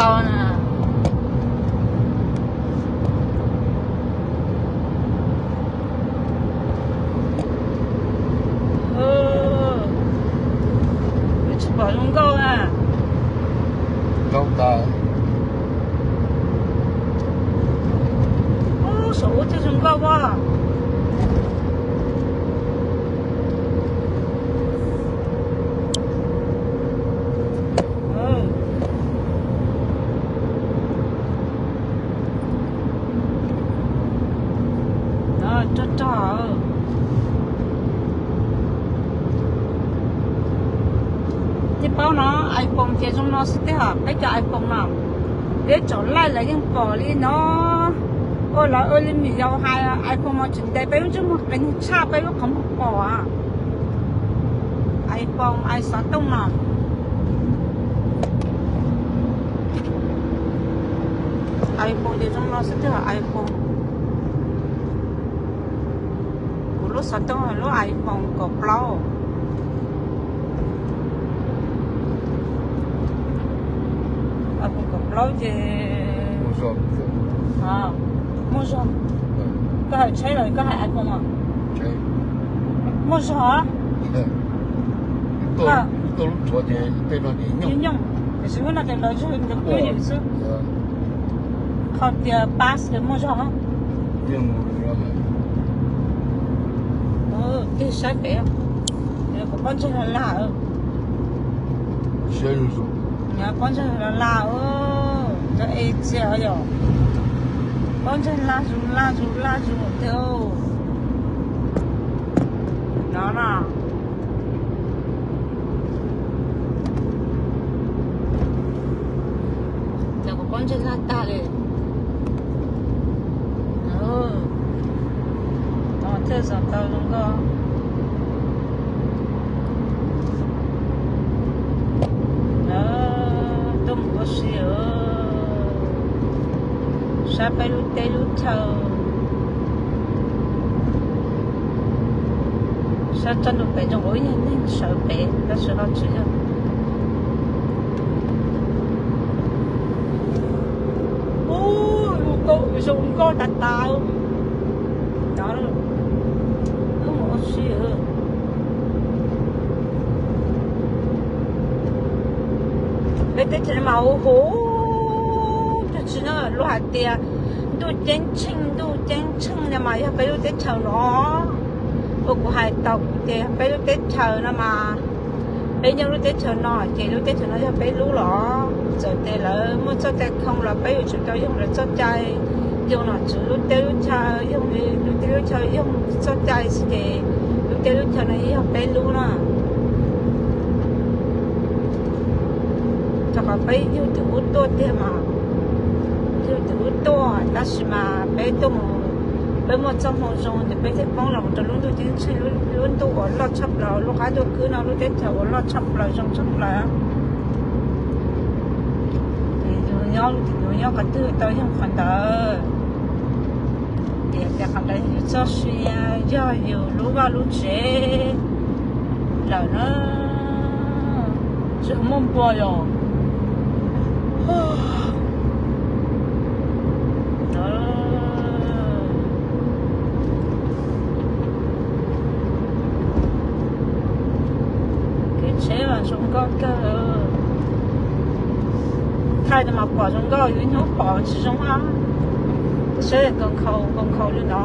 Tau na. Wb tsis pom zoo nkauj na. Nkauj tas. Ub, saum ub thiaj zoo nkauj as. Rog rog. Nej paub no, iPhone ces zoo no xwb tiag. Peb cov iPhone no, peb tsom laij lawv yeej pom li no. Ua lawv ua li me yau hais, iPhone no tsis ntes peb lub ntsej muag, qee neeg tshaj peb lub qhov muag pom. iPhone, i xov tooj no. iPhone ces zoo no xwb tiag, iPhone. Kuv lub xov tooj lub iPhone kaum plaub. iPhone kaum plaub ces muaj zog. Koj hais tsheb los koj hais iPhone? Muaj zog. Tuaj lub tshuav ces tej no ces nyooj. Tiam sis lub no ces lawv twb ywm xwb. Qhov tias pass ces muaj zog. Tig saib pem, kuv pob ntseg laj laj. Pob ntseg laj laj, cov e txias yom. Pob ntseg laj zus laj zus laj zus tiag. No na. Cov kuv pob ntseg laj tag li. Thiaj xav tau zoo nkauj. Tuaj mus ua si, saib peb lub teb lub chaw, saib txoj ntuj pem zoo ua ib yam neeg sawv pem tab sis ho tsis yog. Ub, zoo nkauj tas tas. Wb mus ua si. Peb teb chaws mas huv huv tag tsis na, luag hais tias ntuj ceeb tsheej ntuj ceeb tsheej no mas yog peb lub teb chaws no. Ua kuv hais tau kuv tias peb lub teb chaws no mas, peb nyob lub teb chaws no ces lub teb chaws no yog peb lub los, txawm tias lawv muaj txoj cai khoo los peb yuav tsum tau yoog lawv txoj cai, yoog nom tswv lub teb lub chaw, yoog lub teb lub chaw yoog txoj cai xwb ces lub teb lub chaw no yog peb lub na. Rau qhov peb yug tim ub tuaj tiag mas, yug tim ub tuaj tab sis mas peb tuaj mus, peb muaj txoj hmoo zoo ces peb thiaj poob los rau lub ntuj ceeb tsheej, lub ntuj uas loj tshaj plaws, lub qab ntuj khwb no lub teb chaws uas loj tshaj plaws zoo tshaj plaws. Yus nyob qhov twg tau yoog qhov ntawd. Tias tias qhov ntawd yus txoj sia, yog yus lub vaj lub tsev lawm na. Tsis muaj npua yom. Kev tsheb mas zoo nkauj kawg. Thaij no mas pom zoo nkauj, yus ib hnub pom tsis zoo a. Tsheb nkaus nkhaus nkaus nkhaus li no.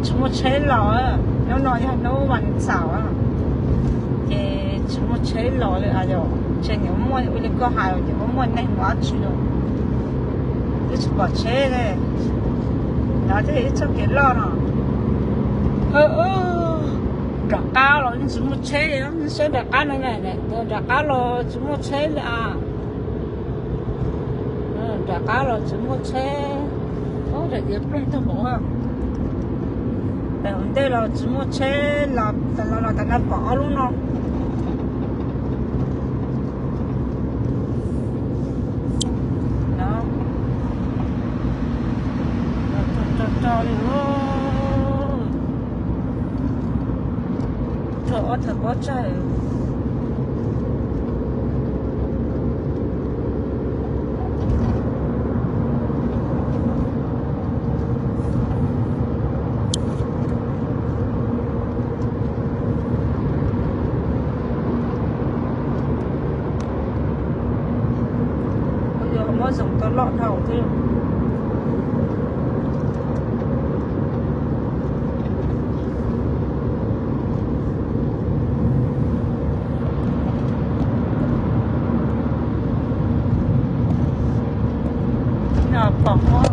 Tsis muaj tsheb los, hnub no yog hnub vas xaum, ces tsis muaj tsheb los li. Yog ntshe nws muaj ua li koj hais ces muaj muaj neeg mus dab tsi los, twb tsis pom tsheb li. Nov thiaj ib txoj kev loj no. Nram qab los yeej tsis muaj tsheb li, saib nram qab no, nram qab los tsis muaj tsheb li a. Nram qab los tsis muaj tsheb, daim tias plooj tag npaum. Tam ntej los tsis muaj tsheb los, tam no los tam no pom ob lub no. Tso tso li. Thaum pob tsaig. Ua yog muab zoom tau loj dhau thiab. No pom muab.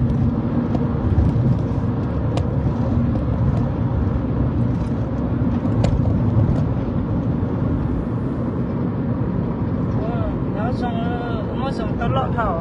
Nyob zoo, muab zoom tau loj dhau.